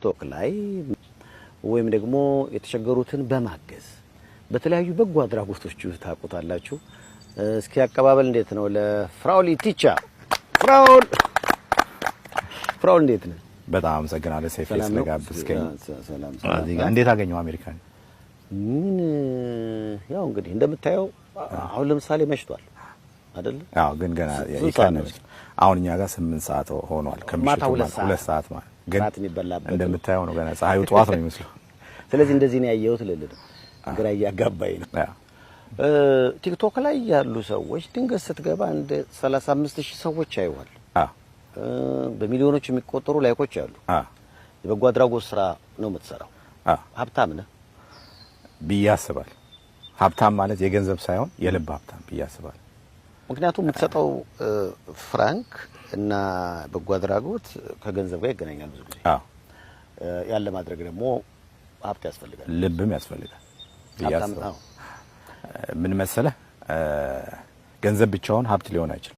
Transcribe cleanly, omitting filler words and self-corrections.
ቲክቶክ ላይ ወይም ደግሞ የተቸገሩትን በማገዝ በተለያዩ በጎ አድራጎቶች ታውቁታላችሁ። እስኪ አቀባበል እንዴት ነው ለፍራኦል ኢቲቻ? ፍራኦል፣ ፍራኦል፣ እንዴት ነህ? በጣም አመሰግናለሁ ሰይፌ ሰላም ነው? ስለጋበዝከኝ። ሰላም። እዚህ ጋር እንዴት አገኘው አሜሪካን? ምን፣ ያው እንግዲህ እንደምታየው አሁን ለምሳሌ መሽቷል አይደለ? አዎ፣ ግን ገና ስንት ሰዓት ነው? አሁን እኛ ጋር 8 ሰዓት ሆኗል። ከምሽቱ ማታ 2 ማለት ሰዓት። 2 ሰዓት ማለት ግን እራት የሚበላበት ነው። እንደምታየው ነው። ገና ፀሐዩ ጠዋት ነው የሚመስለው። ስለዚህ እንደዚህ ነው ያየሁት ልልህ ነው። ግራ እያጋባኝ ነው። ቲክቶክ ላይ ያሉ ሰዎች ድንገት ስትገባ እንደ 35,000 ሰዎች አይዋል። በሚሊዮኖች የሚቆጠሩ like ኦች አሉ። የበጎ አድራጎት ስራ ነው የምትሰራው። ሀብታም ነህ? ብዬ አስባለሁ። ሀብታም ማለት የገንዘብ ሳይሆን የልብ ሀብታም ብዬ አስባለሁ። ምክንያቱም የምትሰጠው ፍራንክ እና በጎ አድራጎት ከገንዘብ ጋር ይገናኛል ብዙ ጊዜ። ያን ለማድረግ ደግሞ ሀብት ያስፈልጋል። ልብም ያስፈልጋል ብዬ ሀብታም አስባለሁ። ምን መሰለህ፣ ገንዘብ ብቻውን ሀብት ሊሆን አይችልም።